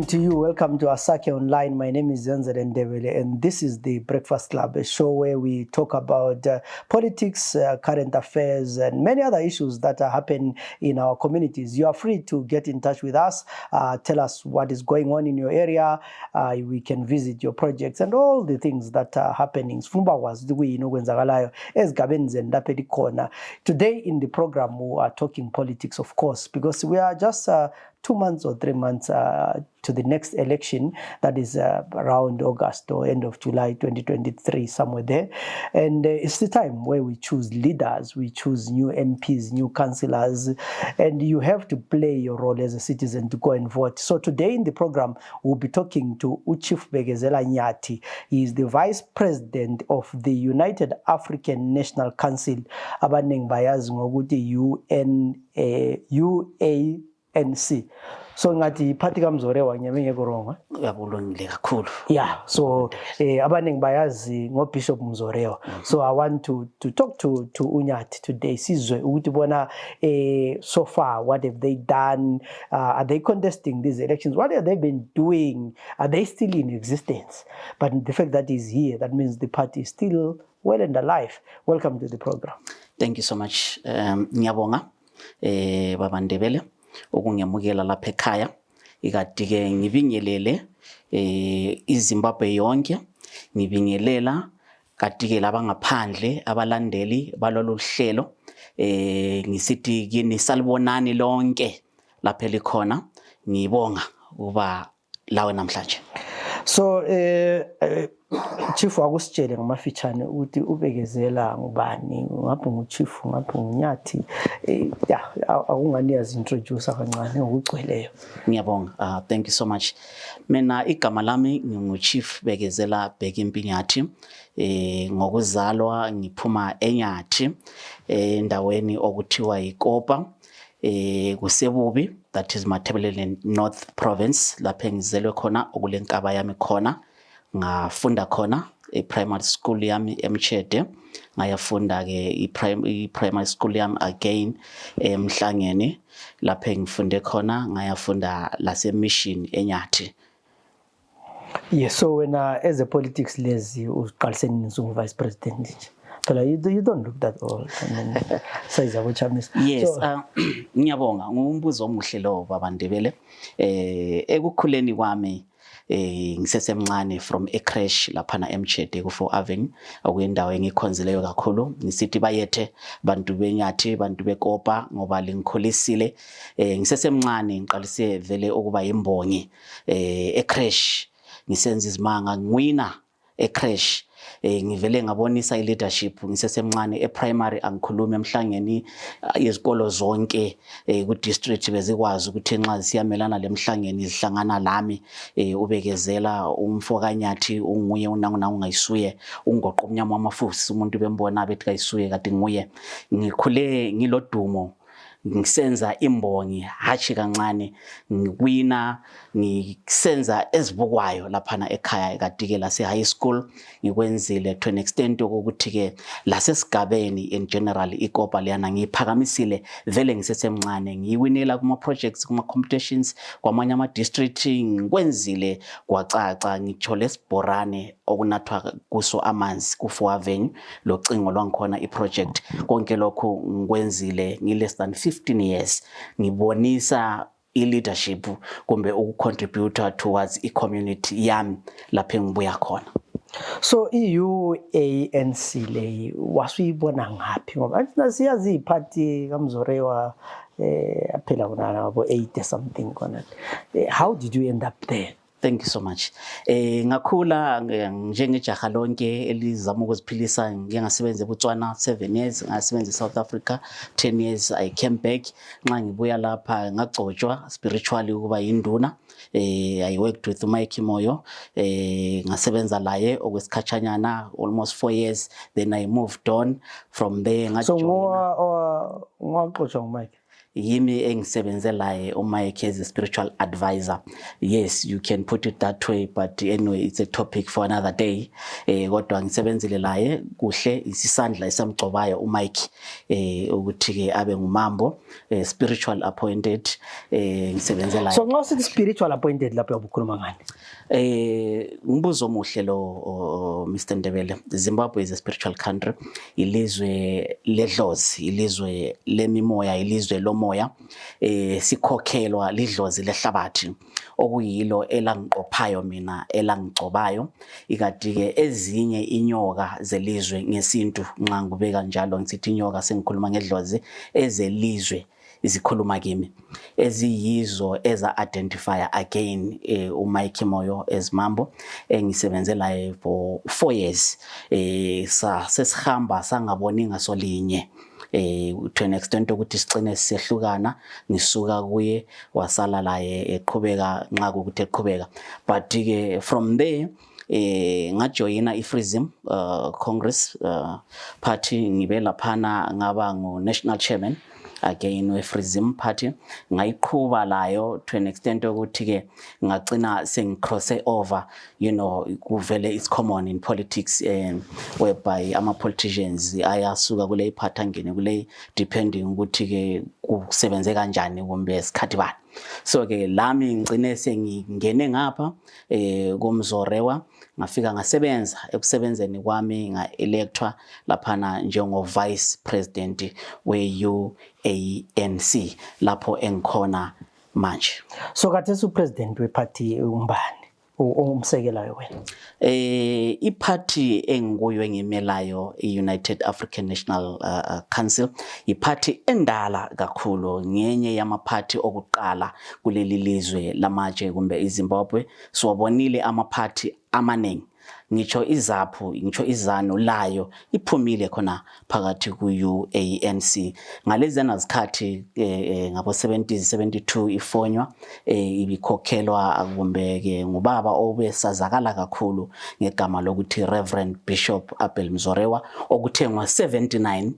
to you. Welcome to Asake Online. My name is Zenzele Ndebele, and this is the Breakfast Club, a show where we talk about politics, current affairs, and many other issues that are happening in our communities. You are free to get in touch with us. Tell us what is going on in your area. We can visit your projects and all the things that are happening. Today in the program, we are talking politics, of course, because we are just 2 months or 3 months to the next election, that is around August or end of July 2023, somewhere there. And it's the time where we choose leaders, we choose new MPs, new councillors, and you have to play your role as a citizen to go and vote. So today in the program, we'll be talking to Chief Bekezela Nyathi. He is the Vice President of the United African National Council, abaneng bayazi ngokuthi UANC. So ngathi iphathi kaMzorewa nyame ngeke wrong. Uyabulungile kakhulu. Yeah, so abaneng bayazi ngoBishop Mzorewa. So I want to talk to Nyathi today. Sizwe ukuthi bona so far what have they done? Are they contesting these elections? What have they been doing? Are they still in existence? But the fact that he's here, that means the party is still well and alive. Welcome to the program. Thank you so much. Ngiyabonga Baba Ndebele ukungemukela lapha ekhaya. Ikadike ngibingelele iZimbabwe yonke, ngibingelela kadike labangaphandle abalandeli balolu hlelo, ngisithi kini salibonani lonke lapha likhona, ngibonga uba lawe namhlanje. So Chief wakusitshele ngamafitshane ukuthi uBekezela ngubani, ngapho nguChief, ngapho nguNyathi. Yeah, akungani introduce kancane ngokugcweleyo. Ngiyabonga. Thank you so much. Mina igama lami nginguChief Bekezela Bhekimpi Nyathi. Ngokuzalwa ngiphuma eNyathi endaweni okuthiwa iKopa, kusebubi, that is Ndebele North Province, lapha engizelwe khona okulenkaba yami khona. Ngafunda khona primary school yami eMchede, ngayafunda ke primary school yami again eMhlangene, lapha ngifunde khona ngayafunda lase mission eNyathi. Yes, so when as a politics lazy uqaliseni nisuku vice president nje. You don't look that old. Yes, ngiyabonga ngumbuzo omuhle lo Baba Ndebele. Ekukhuleni kwami ngisesemncane from a crash laphana eMchede ku4 Avenue, okuyindawo engikhonzileyo kakhulu. Ngisithi bayethe bantu beNyathi, bantu beKopa ngoba lingikholisile. Ngisesemncane ngiqalise vele ukuba yimbongi crash, ngisenza izimanga ngiwina crash. Ngivele ngabonisa leadership ngisesemncane primary, angikhuluma emhlangeni izikolo zonke ku district bezikwazi ukuthi nxa siyamelana lemhlangeni izihlangana lami. UBekezela umfoka Nyathi unguye unangu ngayisuye, ungoqa umnyama wamafusi, umuntu bembona bethi kayisuye kade nguye. Ngikhule ngilodumo ngisenza imbongi hachi kancane, ngiwina ngisenza ezibukwayo laphana ekhaya ekadike lase high school. Ngikwenzile to an extent ukuthi ke lasesigabeni in general iKopa leyana ngiphakamisile vele ngisesemncane, ngiwinela kuma projects, kuma competitions kwamanye ama district. Ngikwenzile kwacaca, ngithole esibhorane okunathwa kuso amanzi ku4 Avenue, locingo lwangikhona iproject. Konke lokho ngikwenzile less than 15 years, ngibonisa leadership kumbe ukucontribute towards community yami lapha engibuya khona. So UANC le wasuyibona ngaphi ngoba nasiyazi iphathi kaMzorewa phela kuna abo 80 something khona. How did you end up there? Thank you so much. Ngakhula njengejaha lonke elizama ukuziphilisa, ngiyasebenza eBotswana 7 years, ngasebenza eSouth Africa 10 years. I came back, nxa ngibuya lapha ngagcotshwa spiritually ukuba yinduna. I worked with Mike Moyo, ngasebenza laye okwesikhatshanyana almost 4 years. Then I moved on from there. So ngagcotshwa nguMike. yimi engisebenzelayo uMike as a spiritual advisor. Yes, you can put it that way, but anyway it's a topic for another day. Kodwa ngisebenzile laye kuhle isisandla esamgcobayo uMike ukuthi ke abe ngumambo spiritual appointed ngisebenzelayo. So nxa usithi spiritual appointed lapho ubukhuluma ngani? Umbuzo omuhle lo Mr Ndebele. Zimbabwe is a spiritual country. Ilizwe ledlozi, ilizwe lemimoya, ilizwe lomoya. Sikhokhelwa lidlozi lehlabathi okuyilo elangiqophayo mina elangigcobayo. Ikati ke ezinye inyoka zelizwe ngesintu nxa ngibeka njalo ngisithi inyoka sengikhuluma ngedlozi ezelizwe izikhuluma kimi eziyizo eza identify again uMike Moyo as mambo engisebenzelayo for 4 years sesihamba sangaboni ngasolinye to an extent ukuthi sicine sisehlukana ngisuka kuye wasala laye eqhubeka nxa ukuthi eqhubeka but ke from there ngajoyina iFreeZim Congress party ngibe laphana ngaba ngo national chairman again weFreeZim party ngayiqhuba layo to an extent ukuthi ke ngacina sengicross over kuvele it's common in politics whereby ama politicians ayasuka kule party angene kule depending ukuthi ke kusebenze kanjani kumbe isikhathi bani. So ke lami ngicine sengingene ngapha kumzorewa ngafika ngasebenza ekusebenzeni kwami nga-electwa laphana njengo vice president we-UANC lapho engikhona manje. So khathesi upresident weparty umbani umsekelayo wena? Iparty engikuyo engimelayo iUnited African National Council iparty endala kakhulu ngenye yamaparty okuqala kuleli lizwe lamatshe kumbe iZimbabwe. Siwabonile amaparty amaningi ngitsho izaphu ngitsho izano layo iphumile khona phakathi ku-UANC ngalezana zikhathi ngabo 72 ifonywa ibikhokhelwa kumbe ke ngubaba obesazakala kakhulu ngegama lokuthi Reverend Bishop Abel Mzorewa okuthengwa 79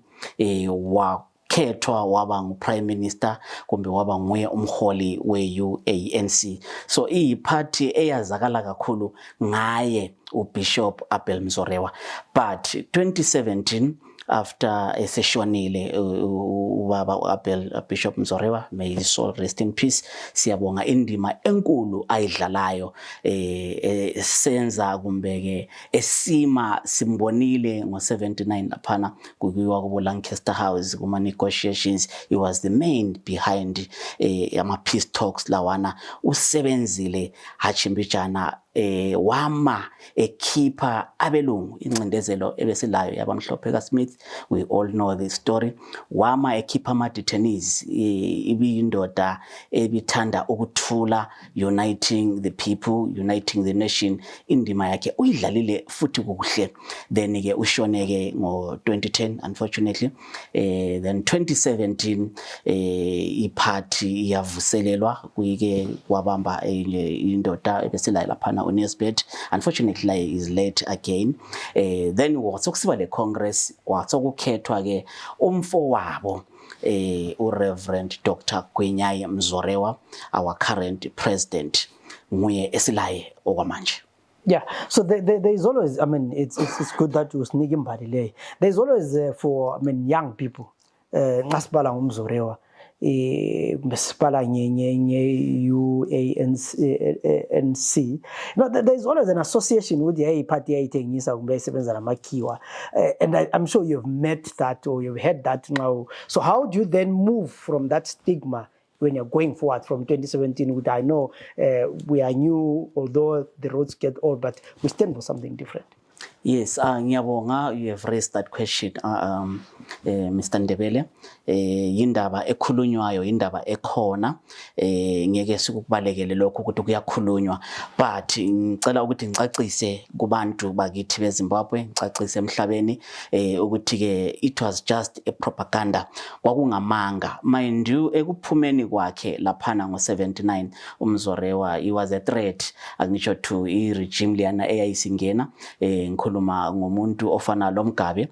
khethwa waba ngu-prime minister kumbe waba nguye umholi we-UANC. So iyiparty eyazakala kakhulu ngaye uBishop Abel Mzorewa. But 2017 after eseshonile ubaba Abel Bishop Mzorewa, may his soul rest in peace, siyabonga indima enkulu ayidlalayo senza kumbeke esima simbonile ngo79 laphana kuyiwa ku Lancaster House kuma negotiations. He was the main behind ama peace talks lawana usebenzile hachimbijana wama ekhipha abelungu incindezelo ebesilayo yabamhlophe kaSmith. We all know the story. Wama ekhipha ama detainees ibiyindoda ebithanda ukuthula, uniting the people, uniting the nation. Indima yakhe uyidlalile futhi kuhle. Then ke ushoneke ngo 2010 unfortunately. Then 2017 iparty yavuselelwa kuyike kwabamba indoda ebesilayo laphana uNesbet. Unfortunately is late again. Then wasokusiba le Congress wasokukhethwa ke umfowabo uReverend Dr. Gwenyayi Mzorewa, our current president, nguye esilaye okwamanje. Yeah, so there is always, I mean, it's good that you sneak in body. There's always for, I mean, young people. Ngasibala ngumzorewa besibala nyenye UANC. There's always an association with the party ayithengisa kumbe isebenza namakhiwa, and I'm sure you've met that or you've heard that now. So how do you then move from that stigma when you're going forward from 2017? Which I know we are new, although the roads get old, but we stand for something different. Yes, ngiyabonga, you have raised that question, Mr. Ndebele. Yindaba ekhulunywayo, yindaba ekhona, ngeke sikubalekele lokho ukuthi kuyakhulunywa, but ngicela ukuthi ngicacise kubantu bakithi beZimbabwe, ngicacise emhlabeni ukuthi ke it was just a propaganda. Kwakungamanga. Mind you, ekuphumeni kwakhe laphana ngo79 uMzorewa, he was a threat angisho to i-regime liyana eyayisingena. Ngikhuluma ngomuntu ofana lo Mgabe,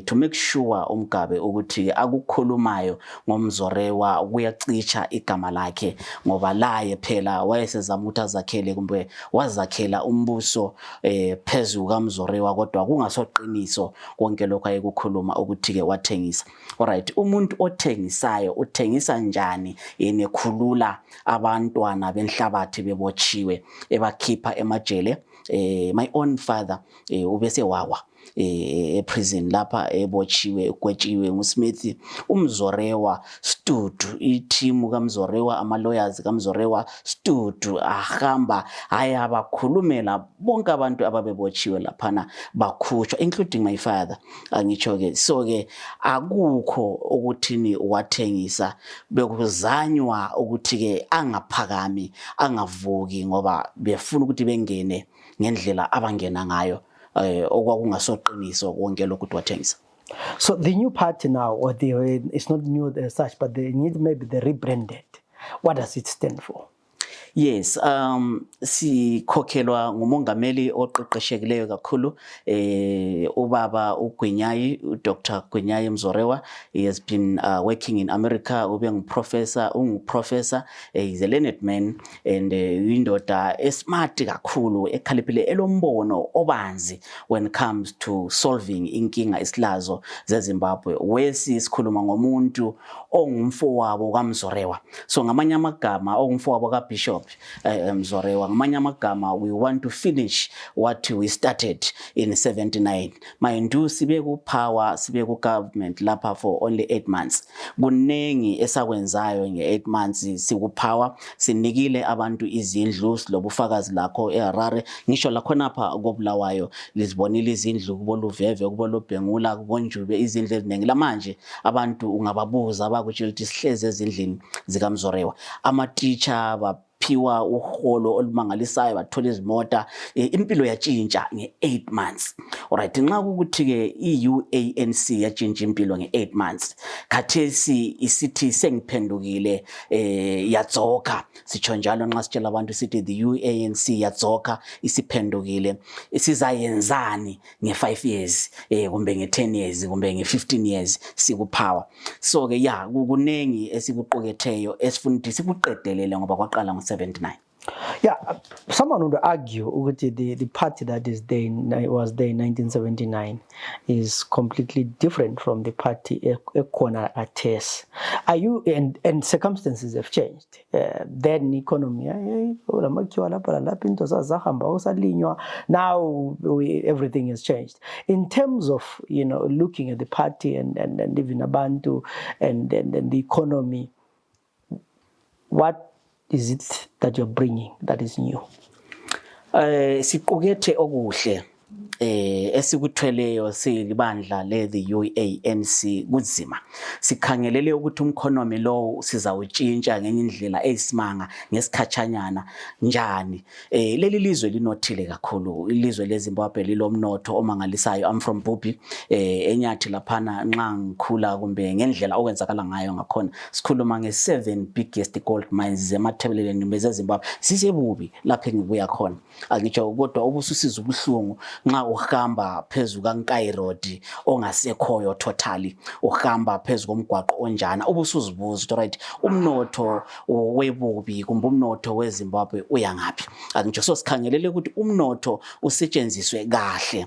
to make sure Mugabe ukuthi akukhulumayo ngomzorewa kuyacicha igama lakhe ngoba laye phela wayesezama ukuthi azakhele kumbe wazakhela umbuso phezulu kaMzorewa kodwa kungasoqiniso konke lokho ayekukhuluma ukuthi ke wathengisa. Alright, umuntu othengisayo uthengisa njani enekhulula abantwana benhlabathi bebotshiwe ebakhipha emajele? My own father ubese wawa prison lapha ebotshiwe gwetshiwe nguSmith. uMzorewa stood, i-team kaMzorewa, ama-lawyers kaMzorewa stood ahamba ayabakhulumela bonke abantu ababebotshiwe laphana bakhutshwa, including my father. Angitsho ke so ke akukho ukuthini wathengisa, bekuzanywa ukuthi ke angaphakami angavuki ngoba befuna ukuthi bengene ngendlela abangena ngayo okwakungasoqiniso konke lokhu wathengisa. So the new party now, or it's not new as such, but they need maybe the rebranded. What does it stand for? Yes, sikhokhelwa ngumongameli oqeqeshekileyo kakhulu ubaba uGwenyayi, Dr. Gwenyayi Mzorewa. He has been working in America, ube unguprofessor, he's a learned man and indoda smart kakhulu ekhaliphile elombono obanzi when it comes to solving inkinga isilazo zeZimbabwe. Wesikhuluma ngomuntu ongumfowabo kaMzorewa. So ngamanye amagama ongumfowabo kaBishop Mzorewa, ngamanye amagama, we want to finish what we started in 79. Mayindu sibe ku power, sibe ku government lapha for only 8 months. Kunengi esakwenzayo nge 8 months siku power, sinikile abantu izindlu silobufakazi lakho eHarare, ngisho lakhonapha koBulawayo lizibonile izindlu kuboLuveve kuboLobhengula kubonjube izindlu eziningi. Lamanje abantu ungababuza bakutshela ukuthi sihleze ezindlini zikaMzorewa. Ama-teacher baphiwa uholo olumangalisayo, bathola izimota, impilo yatshintsha nge 8 months. Alright, nxa ukuthi ke iUANC yatshintsha impilo nge 8 months, khathesi isithi sengiphendukile yadzoka. Sitsho njalo nxa sitshela abantu sithi the UANC yadzoka isiphendukile, isizayenzani nge5 years kumbe nge10 years kumbe nge15 years siku power. So ke ya kunengi esikuqoketheyo esifuna ukuthi sikuqedelele ngoba kwaqala ngo79. Yeah, someone would argue the party that is there was there in 1979 is completely different from the party ekhona ates. Are you and circumstances have changed. Then economy now everything has changed. In terms of looking at the party and even Abantu and the economy, what is it that you're bringing that is new? Siqukethe okuhle esikuthweleyo silibandla le the UANC kunzima. Sikhangelele ukuthi umkhonomi lo sizawutshintsha ngenye indlela eyisimanga ngesikhatshanyana njani. Leli lizwe linothile kakhulu, ilizwe leZimbabwe lilomnotho omangalisayo. I'm from Bubi eNyathi laphana nxa ngikhula kumbe ngendlela okwenzakala ngayo ngakhona sikhuluma nge7 biggest gold mines zemathebeleleni bezeZimbabwe sisebubi lapha engibuya khona. Angitsho kodwa ubususiza ubuhlungu nxa uhamba phezulu kaNkayi Road ongasekhoyo totally, uhamba phezulu komgwaqo onjana ubusuzibuza right umnotho webubi kumbe umnotho weZimbabwe uyangaphi. Angitsho so sikhangelele ukuthi umnotho usetshenziswe kahle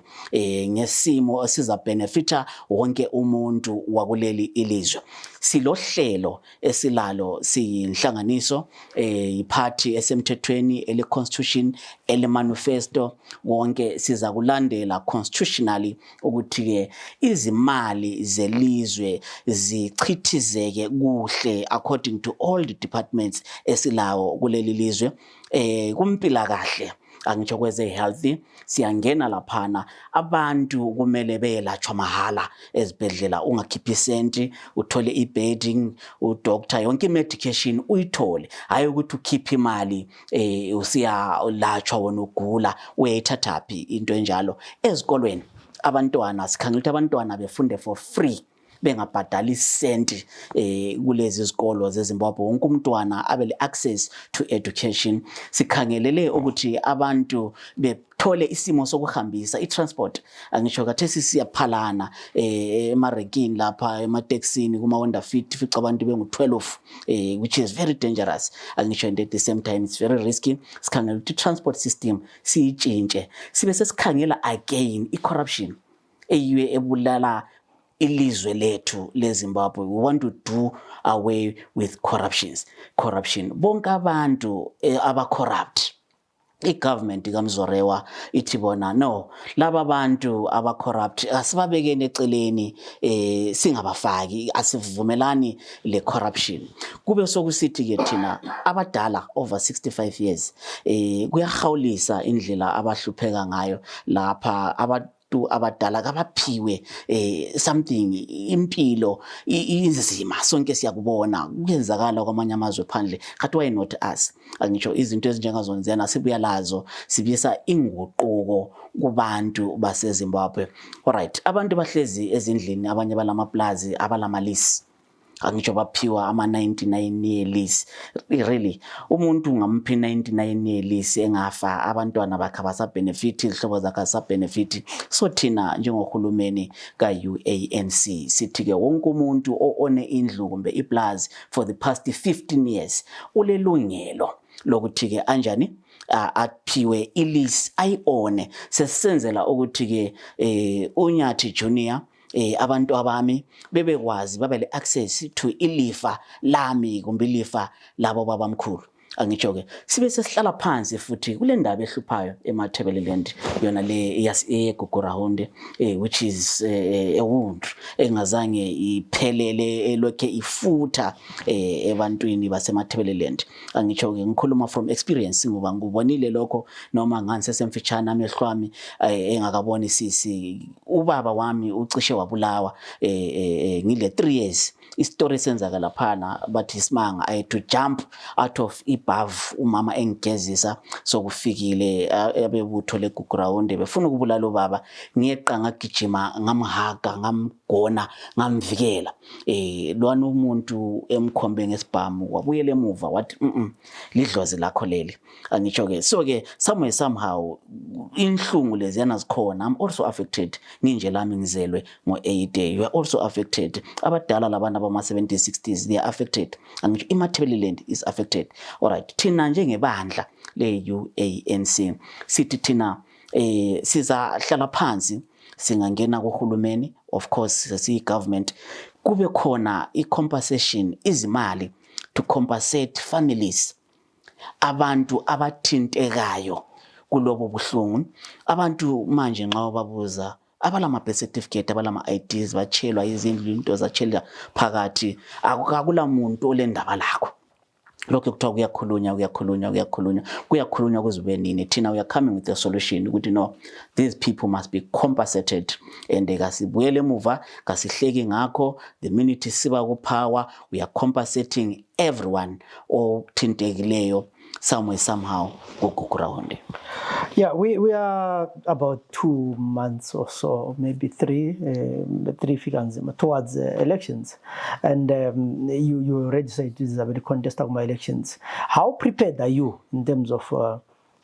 ngesimo esiza benefita wonke umuntu wakuleli ilizwe. Silohlelo esilalo siyinhlanganiso iparty esemthethweni ele constitution ele manifesto wonke siza kulandela constitutionally ukuthi ke izimali zelizwe zichithizeke kuhle according to all the departments esilawo kuleli lizwe kumpila kahle. Angitsho kweze healthy siyangena laphana abantu kumele beyelatshwa mahala ezibhedlela ungakhiphi senti uthole ibedding udoctor yonke medication uyithole, hayi ukuthi ukhiphe imali usiya latshwa wona ugula uyayithathaphi into enjalo. Ezikolweni abantwana sikhangela ukuthi abantwana befunde for free bengabhadali isenti kulezi izikolo zeZimbabwe. Wonke umntwana abe le access to education. Sikhangelele ukuthi abantu bethole isimo sokuhambisa i-transport. Angisho kathesi siyaphalana emarekini lapha emateksini kuma Honda Fit fica abantu bengu-12 which is very dangerous. Angisho and at the same time it's very risky. Sikhangela ukuthi transport system siyitshintshe sibe sesikhangela again i-corruption eyiwe ebulala ilizwe lethu leZimbabwe. We want to do away with corruption. Bonke abantu aba-corrupt. I-government kaMzorewa ithi bona no, laba bantu aba-corrupt asibabekeni eceleni singabafaki, asivumelani le corruption. Kube sokusithi ke thina abadala over 65 years kuyahawulisa indlela abahlupheka ngayo lapha abadala kabaphiwe something impilo inzima sonke siyakubona kuyenzakala kwamanye amazwe phandle, but why not us? Angisho izinto ezinjengazonzena sibuya lazo sibisa inguquko kubantu baseZimbabwe. Alright, abantu bahlezi ezindlini, abanye balamaplazi abalamalisi, angisho baphiwa ama-99 year lease. Really umuntu ngamphi 99 year lease engafa, abantwana bakhe basabhenefit, izihlobo zakhe asabhenefit. So thina njengohulumeni ka-UANC sithi ke wonke umuntu o-one indlu kumbe iplazi for the past 15 years ulelungelo lokuthi ke anjani aphiwe ilease ayione. Sesenzela ukuthi ke uNyathi Junior abantu abami bebekwazi babe le access to ilifa lami kumbe ilifa labo babamkhulu. Angisho ke sibe sesihlala phansi futhi kule ndaba ehluphayo eMathebeleland yona le eyegugurahunde which is a wound engazange iphelele elokhe ifutha ebantwini basemathebeleland. Angisho ke ngikhuluma from experience ngoba ngubonile lokho, noma nganisesemfitshana amehlo ami engakaboni sisi. Ubaba wami ucishe wabulawa ngile 3 years. Istory senzakala phana bathi isimanga I had to jump out of ibhavu umama engigezisa sokufikile abebutho legugurahunde befuna ukubulala ubaba. Ngiyeqa ngagijima ngamhaga ngamgona ngamvikela lwana umuntu emkhombe ngesibhamu wabuyela emuva wathi lidlozi lakho leli. Angisho ke so ke somehow inhlungu lezi yana zikhona. I'm also affected nginje lami ngizelwe ngo-8 you are also affected. Abadala labantu abama-70s 60s they are affected. Angisho iMathebeleland is affected. Alright, thina njengebandla le-UANC sithi thina sizahlala phansi singangena kuhulumeni, of course sesiyi-government, kube khona i-compensation, izimali to compensate families, abantu abathintekayo kulobo buhlungu. Abantu manje nxa babuza abalama-birth certificate abalama-IDs bachelwa izindlu into zachelwa phakathi, akula muntu olendaba lakho. Lokho kuthiwa kuyakhulunywa kuzube nini. Thina we are coming with a solution ukuthi no, these people must be compensated and kasibuyele emuva kasihleki ngakho. The minute siba ku-power we are compensating everyone othintekileyo somehow kugugurahunde. Yeah, we are about 2 months or so, maybe 3 figures towards elections, and you already said this is a very contested elections. How prepared are you in terms of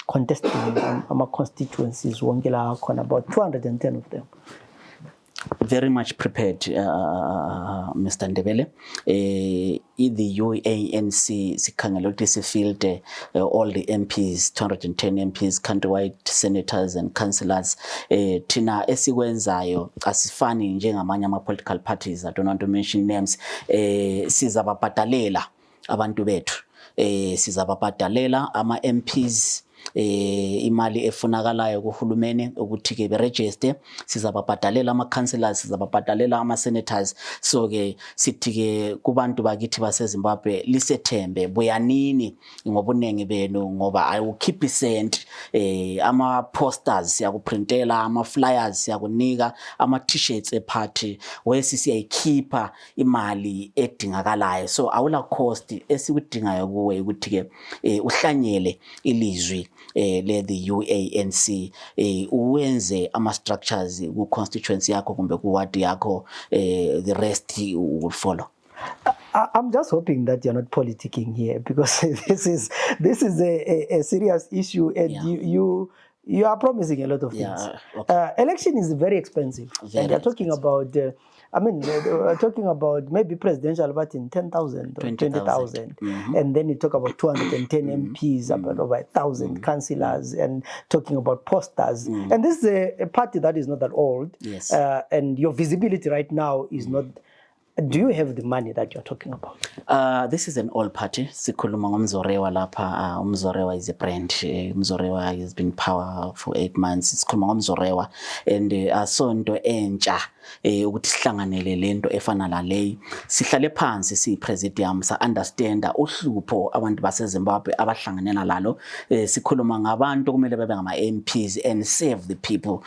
contesting our constituencies? About 210 of them. Very much prepared, Mr. Ndebele. The UANC sikhangela ukuthi sifield all the MPs, 210 MPs, countrywide senators and councillors. Thina esikwenzayo asifani njengamanye ama-political parties, I don't want to mention names. Sizababhadalela abantu bethu, sizababhadalela ama-MPs imali efunakalayo kuhulumeni ukuthi ke beregister. Sizababhadalela ama-councillors, sizababhadalela ama-senators. So ke sithi ke kubantu bakithi baseZimbabwe lisethembe, buyanini ngobunengi benu ngoba awukhiphi cent. Ama-posters siyakuprintela, ama-flyers siyakunika, ama-t-shirts eparty wesi siyayikhipha imali edingakalayo. So awula cost esikudingayo kuwe ukuthi ke uhlanyele ilizwi the UANC uwenze ama structures ku constituency yakho kumbe ku ward yakho, the rest will follow? I'm just hoping that you're not politicking here, because this is a serious issue, and you are promising a lot of things. Okay. Election is very expensive, and they're talking about. We're talking about maybe presidential voting 10,000 or 20,000, and then you talk about 210 MPs, about over 1,000 councillors, and talking about posters. And this is a party that is not that old, and your visibility right now is not. Do you have the money that you're talking about? This is an old party. Sikhuluma ngomzorewa lapha. Umzorewa is a brand. Umzorewa has been in power for 8 months. Sikhuluma ngomzorewa, and asonto entsha ukuthi sihlanganele lento efana naleyi. Sihlale phansi siyipresidium sa understand uhlupho abantu baseZimbabwe abahlanganena lalo. Sikhuluma ngabantu kumele bebe ngama MPs and save the people.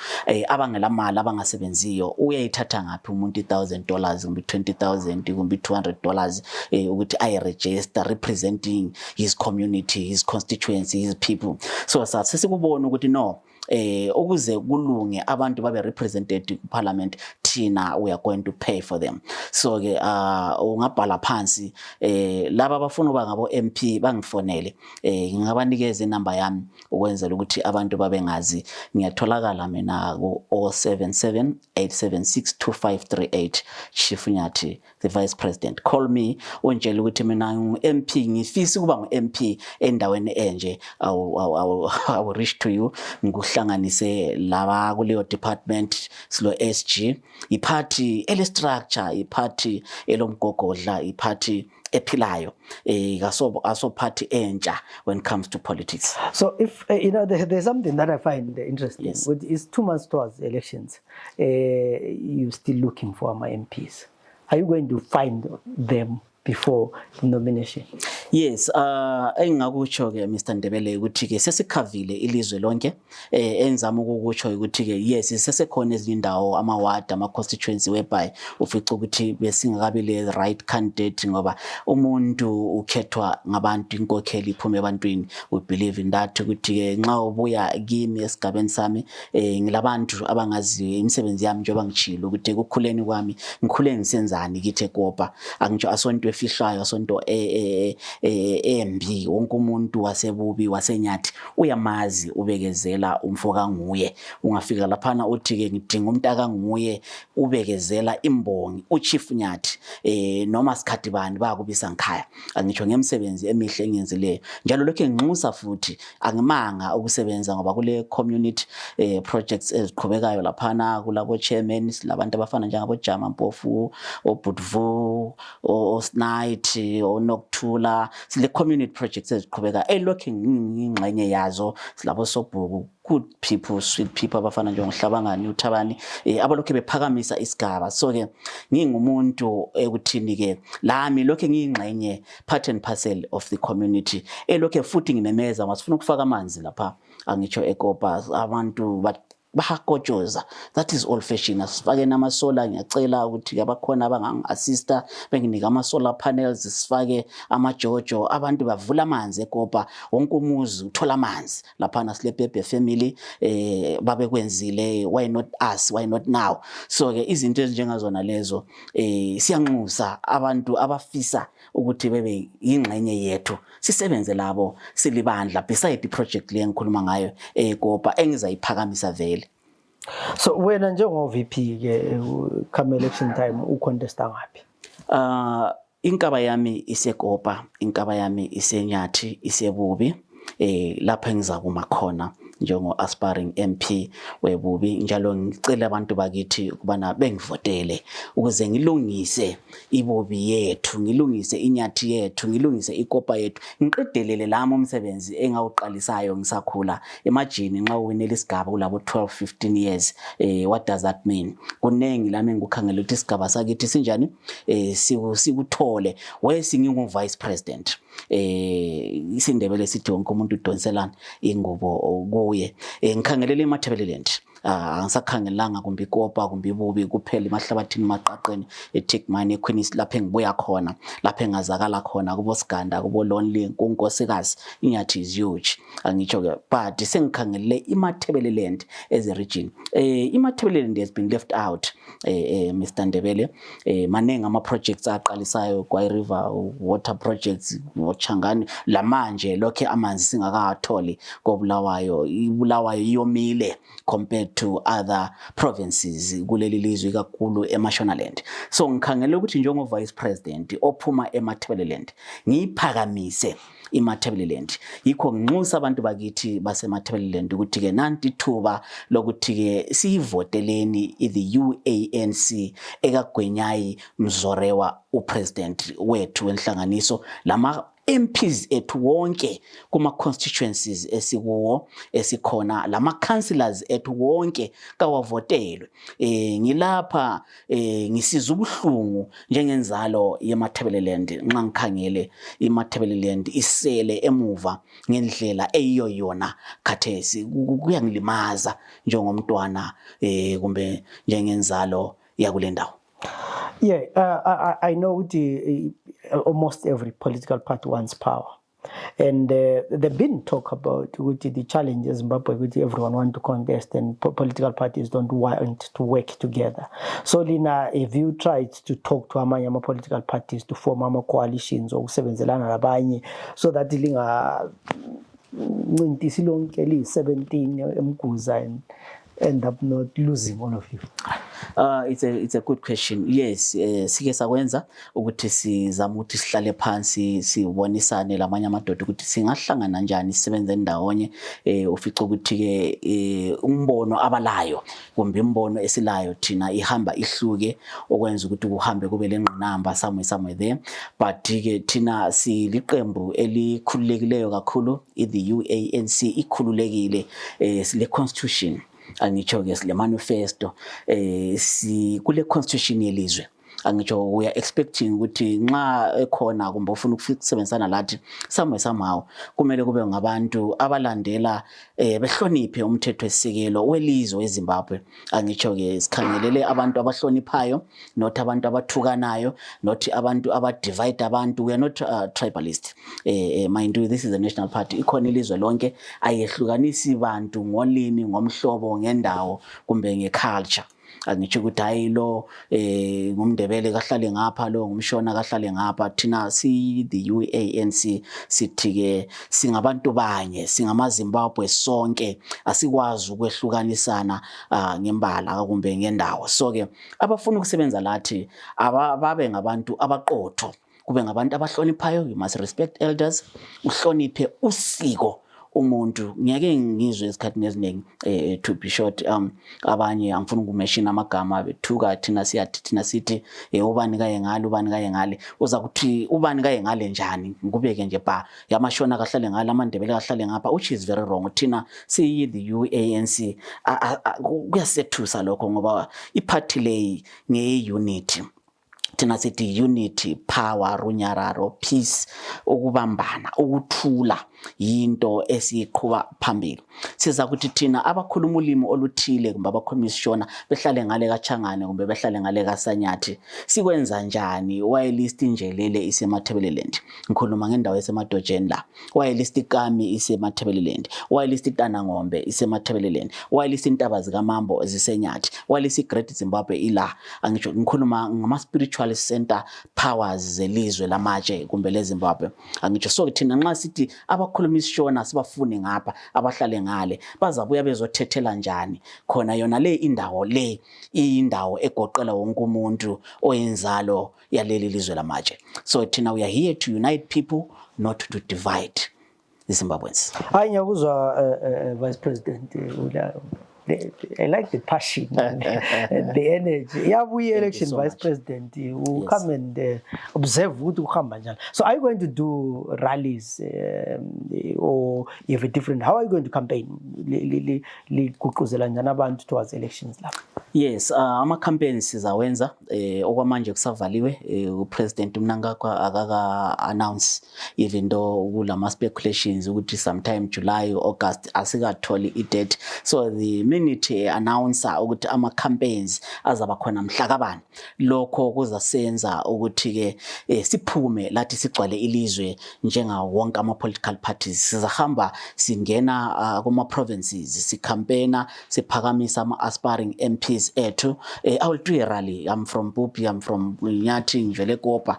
Abangela mali abangasebenziyo uyayithatha ngaphi umuntu $1,000 kumbe $20,000 kumbe $200 ukuthi register representing his community, his constituency, his people. So sesikubona ukuthi no, ukuze kulunge abantu babe represented parliament, thina we are going to pay for them. So ke ungabhala phansi laba abafuna uba ngabo MP bangifonele, ngingabanikeza inamba yami ukwenzela ukuthi abantu babe ngazi. Ngiyatholakala mina ku 077 876 2538. Chief Nyathi, the Vice President. Call me unjele ukuthi mina MP ngifisa ukuba ngu-MP endaweni enje. I will reach to you. Ngihlanganise laba kuleyo department silo SG, iphathi ele-structure, iphathi elomgogodla, iphathi ephilayo, aso party entsha when it comes to politics. So if there's something that I find interesting. Yes. It's 2 months towards elections. You're still looking for my MPs. Are you going to find them before the nomination? Yes, engakutsho ke Mr Ndebele ukuthi ke sesikhavile ilizwe lonke, enzama ukukutsho ukuthi ke yes sesekhona ezinye indawo ama ward ama constituency whereby ufica ukuthi besingakabi le right candidate, ngoba umuntu ukhethwa ngabantu, inkokheli iphuma ebantwini. We believe in that ukuthi ke nxa ubuya kimi esigabeni sami ngilabantu abangaziyo imisebenzi yami njengoba ngichilo ukuthi ekukhuleni kwami ngikhule ngisenzani kithi eKopa. Angitsho asonto efihlayo, asonto embi. Wonke umuntu wasebubi waseNyathi uyamazi uBekezela umfoka nguye. Ungafika laphana uthi ke ngidinga umntaka nguye uBekezela imbongi uChief Nyathi, noma sikhathi bani bakubisa ngikhaya. Angitsho ngemsebenzi emihle engiyenzileyo njalo lokho nginxusa futhi angimanga ukusebenza ngoba kule community projects eziqhubekayo laphana kulabo chairman labantu abafana njengabo Jama Mpofu, oBudvu, Night, Noctula, sile community projects eziqhubeka elokhu ngingxenye yazo. Silabo Sobhuku, good people, sweet people abafana njengoHlabangani uThabani, abalokhu bephakamisa isigaba. So ke ngingumuntu ekuthini ke lami lokho ngiyingxenye part and parcel of the community, elokhu futhi ngimemeza masifuna ukufaka amanzi lapha angitsho eKopa abantu bahakojoza. That is old fashion. Asifake nama solar, ngiyacela ukuthi abakhona abangangi-assista benginika ama solar panels, sifake ama jojo, abantu bavula amanzi eKopa, wonke umuzi uthola amanzi laphana sileBhebhe family. Babe kwenzile, why not us, why not now? So ke izinto ezinjengazona lezo siyanxusa abantu abafisa ukuthi bebe ingxenye yethu, sisebenze labo silibandla beside the project le engikhuluma ngayo eKopa engizayiphakamisa vele. So wena njengo VP ke come election time ucontesta ngaphi? Inkaba yami iseKopa, inkaba yami iseNyathi, isebubi. Lapha engizakuma khona njengo aspiring MP webubi, njalo ngicela abantu bakithi ukubana bengivotele ukuze ngilungise ibubi yethu, ngilungise iNyathi yethu, ngilungise iKopa yethu, ngiqedelele lami umsebenzi engawuqalisayo ngisakhula emajini. Nxa uwinela isigaba kulabo 12-15 years, what does that mean? Kunengi lami ngikukhangela ukuthi isigaba sakithi sinjani, sikuthole wesingingu vice president. IsiNdebele sithi wonke umuntu udonselana ingubo kuye. Ngikhangelele eMathebeleland angisakhangelanga kumbe ikopa kumbe ibubi kuphela emahlabathini maqaqeni eThekwini eQueen's lapha engibuya khona lapha engazakala khona kubo Siganda kubo Lonely kuNkosikazi iNyathi is huge angitsho ke but sengikhangelele iMathebele land as a region iMathebele land has been left out Mr Ndebele manengi ama projects aqalisayo kwa river water projects ngoChangani lamanje lokho amanzi singakatholi koBulawayo iBulawayo iyomile compared to other provinces kuleli lizwe kakhulu eMashonaland so ngikhangela ukuthi njengo vice president ophuma eMathebeleland ngiyiphakamise iMathebeleland yikho nginxusa abantu bakithi baseMathebeleland ukuthi ke nanti thuba lokuthi ke siyivoteleni the UANC ekagwenyayi Mzorewa upresident wethu wenhlanganiso lama MPs ethu wonke kuma constituencies esikuwo esikhona lama councillors ethu wonke kawavotelwe ngilapha ngisiza ubuhlungu njengenzalo yeMathebeleland nxa ngikhangele iMathebeleland isele emuva ngendlela eyiyo yona khathesi kuyangilimaza njengomntwana kumbe njengenzalo yakulendawo. Yeah, I know almost every political party wants power. And they've been talk about the challenges in Zimbabwe, which everyone wants to contest and political parties don't want to work together. So Lina, if you tried to talk to amanye political parties to form coalitions or Zenzele rabanye, so that Linga 17 and end up not losing all of you? It's a good question. Yes, sike sakwenza ukuthi sizama ukuthi sihlale phansi sibonisane lamanye amadoda ukuthi singahlangana kanjani sisebenze ndawonye ufica ukuthi ke umbono abalayo kumbe imbono esilayo thina ihamba ihluke okwenza ukuthi kuhambe kube lengqinamba somewhere there but ke thina siliqembu elikhululekileyo kakhulu the UANC ikhululekile sile constitution angitsho ke sile manifesto kule constitution yelizwe angitsho we are expecting ukuthi nxa ekhona kumbe ufuna ukusebenzisana lathi somehow kumele kube ngabantu abalandela behloniphe umthetho wesikelo welizwe eZimbabwe angitsho ke sikhangelele abantu abahloniphayo not abantu abathukanayo not abantu abadivide abantu we are not tribalist mind you this is a national party ikhona ilizwe lonke ayehlukanisi bantu ngolimi ngomhlobo ngendawo kumbe ngeculture angitsho ukuthi hayi lo ngumndebele kahlale ngapha lo ngumshona kahlale ngapha thina the UANC sithi ke singabantu banye singamaZimbabwe sonke asikwazi ukwehlukanisana ngembala kumbe ngendawo so ke abafuna ukusebenza lathi ababe ngabantu abaqotho kube ngabantu abahloniphayo you must respect elders uhloniphe usiko umuntu ngiyake ngizwe esikhathini eziningi to be short abanye angifuna ukumeshina amagama bethuka thina sithi ubani kaye ngale ubani kaye ngale uza kuthi ubani kaye ngale njani ngikubeke nje ba yamashona kahlale ngale amandebele kahlale ngapha which is very wrong thina siyi the UANC kuyasethusa lokho ngoba iparty lay ngeye unity thina sithi unity power runyararo peace ukubambana ukuthula yinto esiqhubeka phambili siza kuthi thina abakhuluma ulimi oluthile kumbe abakhuluma isishona behlale ngale kaChangane kumbe behlale ngale kaSanyathi sikwenza njani why list Njelele iseMathebeleland ngikhuluma ngendawo esemadojeni la why list Kami iseMathebeleland why list Tanangombe iseMathebeleland why list Intaba zikaMambo ziseNyathi why list Great Zimbabwe ila angisho ngikhuluma ngama spiritual center powers zelizwe lamatshe kumbe leZimbabwe angitsho so thina nxa sithi abakhuluma isishona sibafuni ngapha abahlale ngale bazabuya bezothethela njani khona yona le indawo le indawo egoqela wonke umuntu oyenzalo yaleli lizwe lamatshe so thina we are here to unite people not to divide the Zimbabweans. Hayi ngiyakuzwa Vice President I like the passion and the energy. Yeah, we election so Vice much. President who yes. Come and observe what will come. So are you going to do rallies or you have a different? How are you going to campaign? Towards elections? Yes, ama-campaigns sizawenza okwamanje kusavaliwe upresident Mnangagwa akaka-announce even though kulama-speculations ukuthi sometime July or August asikatholi i-date. So the minute announcer ukuthi ama-campaigns azaba khona mhla kabani, lokho kuzasenza ukuthi-ke siphume lathi sigcwale ilizwe njengawo wonke ama-political parties. Sizahamba singena kuma-provinces sicampaigna siphakamisa ama-aspiring MPs ethu. I will do a rally. I'm from Bupi, I'm from Nyathi, ngivele Kopa.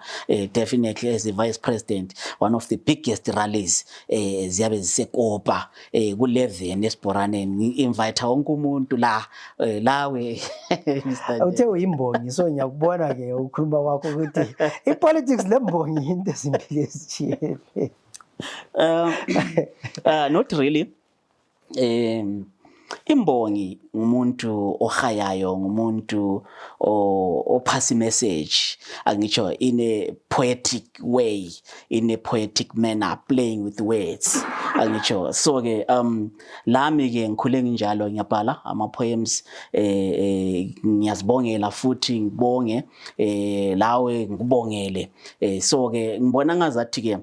Definitely as the vice president, one of the biggest rallies ziyabe zisekopa ku-11 esiboraneni. Ngi-invite wonke umuntu lawe Mr. Awuthe uyimbongi, so ngiyakubona ke ukhuluma kwakho ukuthi i-politics lembongi into ezimpilo ezithiyene. Not really. Imbongi ngumuntu ohayayo, ngumuntu ophasa message, angitsho in a poetic way, in a poetic manner, playing with words, angitsho. So ke lami ke ngikhule nginjalo, ngiyabhala ama poems, ngiyazibongela futhi ngibonge lawe ngikubongele. So ke ngibona ngazathi ke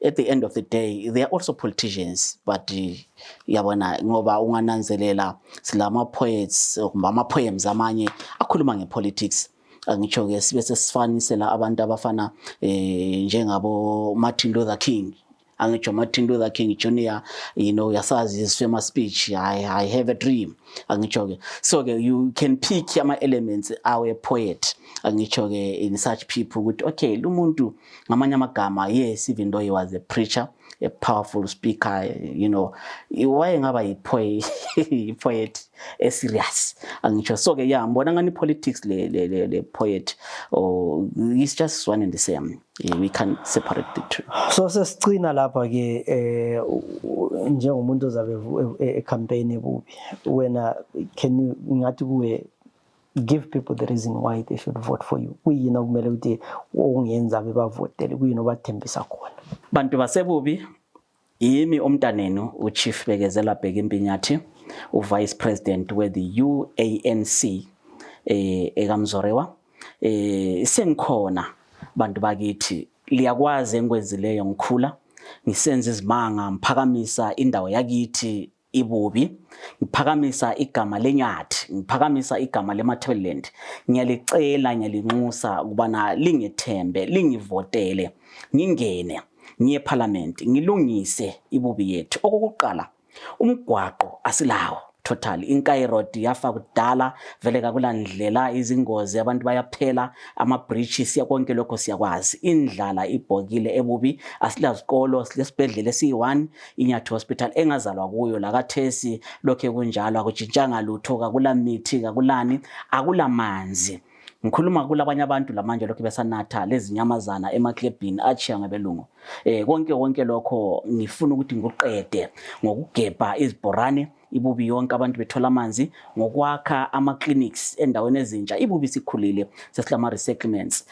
at the end of the day, they are also politicians, but yabona ngoba ungananzelela silama poets, ama poems amanye akhuluma ngepolitics. Angitsho ke sibe sesifanisela abantu abafana njengabo Martin Luther King. Angitsho Martin Luther King Jr., yasazi his famous speech, I have a dream. Angitsho ke. So ke you can pick ama elements awe poet. Angitsho ke in such people with okay, lo muntu ngamanye amagama, yes, even though he was a preacher, a powerful speaker, wayengaba yi-poet serious. Angitsho. So ke yeah, ngibona ngani politics le poet it's just one and the same. We can't separate the two. So sesicina lapha ke njengomuntu ozabe e-campaign ebubi, wena ngathi kuwe give people the reason why they should vote for you. Kuyini okumele ukuthi ongenza bebavotele, kuyini obathembisa khona? Bantu basebubi, yimi umntanenu uChief Bekezela Bhekimpi Nyathi, uVice President we-the UANC ekamzorewa. Sengikhona bantu bakithi, liyakwazi engikwenzileyo ngikhula, ngisenza izimanga, ngiphakamisa indawo yakithi ibubi, ngiphakamisa igama leNyathi, ngiphakamisa igama leMatabeleland. Ngiyalicela, ngiyalinxusa ukubana lingethembe, lingivotele, ngingene ngiye eParliament, ngilungise ibubi yethu. Okokuqala, umgwaqo asilawo totally. Inkayi road yafa kudala, vele kakulandlela, izingozi, abantu bayaphela, ama-bridge siyakonke lokho siyakwazi. Indlala ibhokile ebubi, asilazikolo, silesibhedlela esiyi-1, iNyathi hospital engazalwa kuyo lakathesi, lokhe kunjalo, akutshintshanga lutho, kakulamithi, kakulani, akulamanzi. Ngikhuluma kulabanye abantu lamanje lokho besanatha lezinyamazana emaklebhini achiya ngabelungu. Konke lokho ngifuna ukuthi ngikuqede ngokugebha izibhorane ibubi yonke abantu bethola amanzi, ngokwakha ama-clinics endaweni ezintsha. Ibubi sikhulile, sesilama resettlements.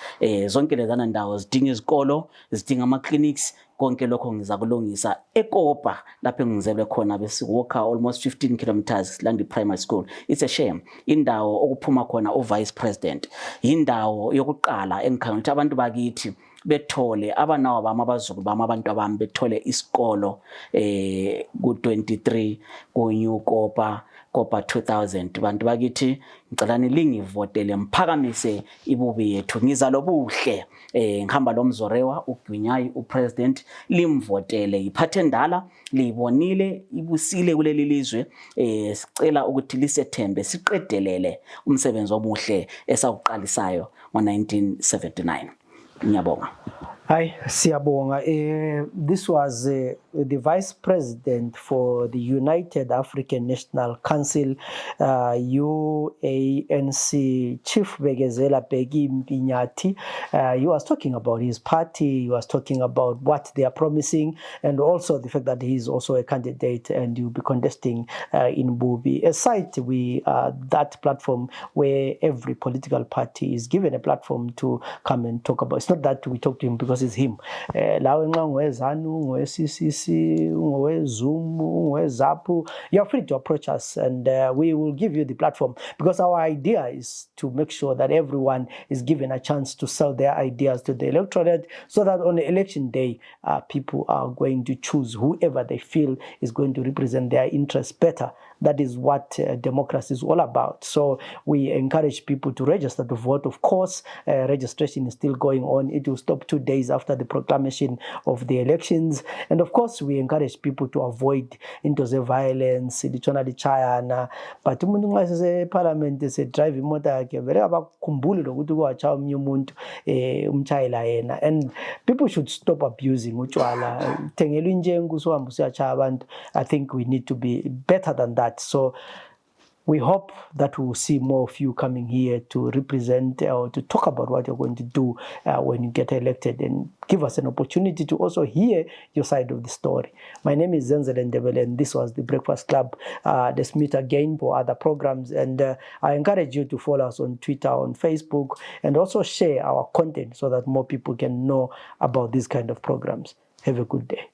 Zonke lezana ndawo zidinga izikolo, zidinga ama-clinics, konke lokho ngizakulungisa eKopa lapho engizelwe khona, besiwalka almost 15 kilometers silanda primary school. It's a shame. Indawo okuphuma khona uvice president, indawo yokuqala engikhangela ukuthi abantu bakithi bethole abanawo bami abazukulu bami abantu abami bethole isikolo ku-23 ku-New Kopa 2000. Bantu bakithi ngicela nilingivotele mphakamise ibubi yethu, ngizalo buhle. Ngihamba lomzorewa uGwinyayi upresident, limvotele, iphathe ndala, libonile ibusile kuleli lizwe. Sicela ukuthi lisethembe, siqedelele umsebenzi omuhle esawuqalisayo ngo-1979. Ngiyabonga. Hi, siyabonga. This was the Vice President for the United African National Council, UANC, Chief Bekezela Bhekimpi Nyathi. He was talking about his party, he was talking about what they are promising, and also the fact that he is also a candidate and he will be contesting in Bubi. Aside, that platform where every political party is given a platform to come and talk about. It's not that we talk to him because because it's him. Lawe nxa ungoweZANU, ungowe-CCC, ungowe-Zoom, ungowe-ZAPU, you're free to approach us, and we will give you the platform, because our idea is to make sure that everyone is given a chance to sell their ideas to the electorate, so that on election day, people are going to choose whoever they feel is going to represent their interests better. That is what democracy is all about. So we encourage people to register to vote. Of course, registration is still going on. It will stop 2 days after the proclamation of the elections. And of course, we encourage people to avoid into the violence, China. But umuntu nxa separliament drive imota yakhe vele abakhumbuli lokuthi kuwatshaya omunye umuntu umtshayela yena. And people should stop abusing utshwala. Thengelwa injengu sohamba usiyatshaya abantu. I think we need to be better than that. So we hope that we will see more of you coming here to represent or to talk about what you're going to do when you get elected, and give us an opportunity to also hear your side of the story. My name is Zenzele Ndebele, and this was the Breakfast Club. Let's meet again for other programs, and I encourage you to follow us on Twitter, on Facebook, and also share our content so that more people can know about these kind of programs. Have a good day.